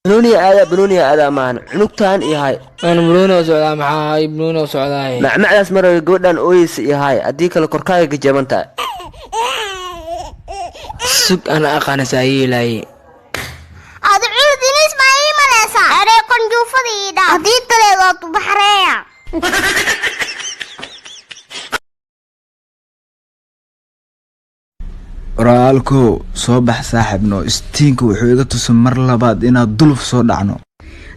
Banooniya aadaa, banooniya aadaa maahan, cunugtaan iyo hay. Aan banooni oo socdaa, maxaa hay banooni oo socdaa? Macmacdaas marayo gabadhan ooyeysa iyo hay, haddii kale korkaaga gajaban tahay. Sug, ana aqaanasa yeelaaye. Adi cuudinis maa ii maleysaa? Erey qanjuufada ii dhaaf, haddii kale waa tubaxreeya. Walaalkow, soo bax saaxiibno. Istiinka wuxuu iga tusay mar labaad inaad duluf soo dhacno.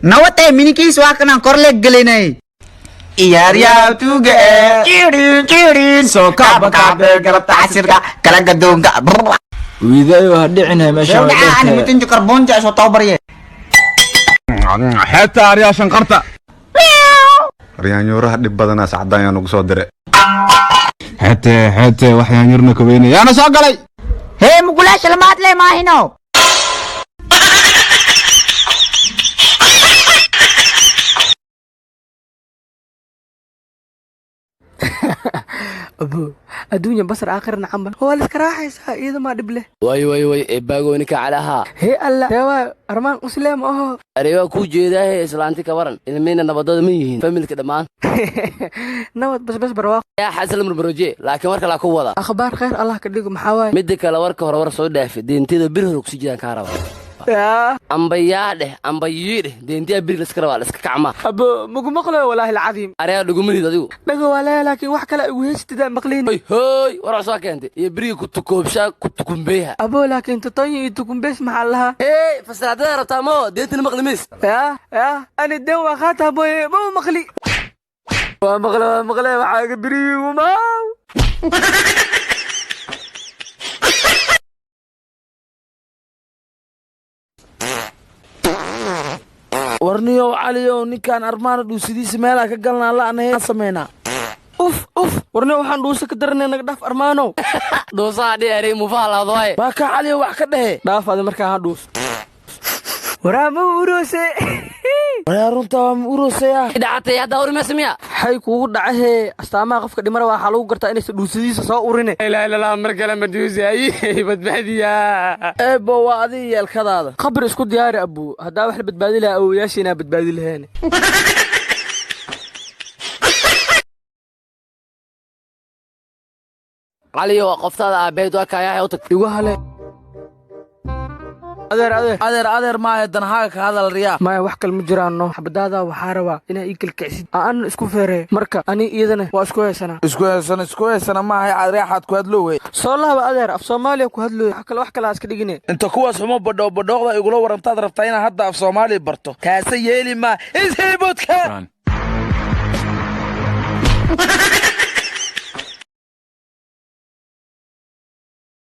Nawatay minikiis, waa kanaan korle gelinay. Ciyaaryaal tuuga ee jirin jirin soo kaaba kaabe galabta casirka kala gadoonka. Wiidayo, ha dhicinhay meesha way Dhacaan dheertahay. Mutinju karbonja soo tababarye. Xeebta aryaa shanqarta aryaanyuuraha dhib badanaa sacdaan yaa nagu soo dire. Xeete xeete, wax yaanyuurna kaweynaya yaana soo galay. Hee, mukulaasha lama hadlay maahino. Abo, adduunya basar aakhirna camal waa la iska raaxaysaa, iyada maa dhib leh. Way way way, eebaago ninka calaha. Hee alla, teewaa armaan usleem aho. Areewaa kuu jeedaahe, islaanti ka waran, ilmeyna nabadooda ma yihiin, familka dhammaan? Nabad, basbas, barwaaq. Yaa xasal murmuroje, laakiin warka laa ku wada. Akhbaar khayr Allah ka dhigo, maxaa waaye? Midda kale, warka hore war soo dhaafi, deentida bir hore kusii jiraan kaa raba. Yaa. Amba yaa dheh, amba yii dheh, deentiyaa biri laska rabaa, laska kacmaa. Abo, magu maqlayo, walaahi alcadiim. Areegaa dhugumanid adigu. Dhaga waa leeya, laakiin wax kale igu heestidaa maqlayni. Hoy hoy, war soo keentay iyo biriga kutukoobshaa kutukumbeeha. Abo, laakiin totonya iyo tukumbees maxaa lahaa? Hey, fasiraadada rabtaa moo deentina maqli mays. Yaa yaa, ani deen waa qaataa mooye, ma u maqli. Waa maqle, waa maqle, waxaaga birigu maaw. Warniyow Caliyow, ninkaan Armaana dhuusidiisa meelaa ka galnaa la'nahay, samaynaa. Uf uf, warne waxaan dhuusa ka daranay, naga dhaaf Armaanow. Dhuusaha dhihi arey mufaha laadooye. Waa kaa Caliyow, wax ka dhehe. Dhaaf adi markaa ha dhuus. Waraa, ma urose? Waryaa, runtaa waa ma urosaya? Dhacatay haddaa urimaysa miya? Xay kuugu dhacahee, astaamaha qofka dhimara waxaa lagu gartaa inaysan dhuusadiisa soo urine. Ilaa ilaa, mar kale ma dhuusay, badbaadiya. Eebo, waa adiga yeelkadaada. Qabri isku diyaari abuu, haddaa wax la badbaadi lahaa awowayaashiinaa badbaadi laheene. Caliyow, qoftaada aabeed waa kaayahay, u tag. Igu hale adeer, adeer. Adeer adeer maahe, danhaaga ka hadal riyaa. Maya, wax kale ma jiraanno, xabadaada waxaa rabaa inaa ii kalkicsid, aan isku feereeyo marka ani iyadana waa isku haysanaa. Isku heesana, isku heesana maahay, reexaad ku hadlo wey. Soo lahaba adeer, af Soomaaliya ku hadlooyo, wax kale wax kale ha iska dhigine. Inta kuwaas xumo badhoo badhooqda igula warantaad rabtaa inaad hadda af Soomaaliya barto, kaase yeeli maa ishiibudka.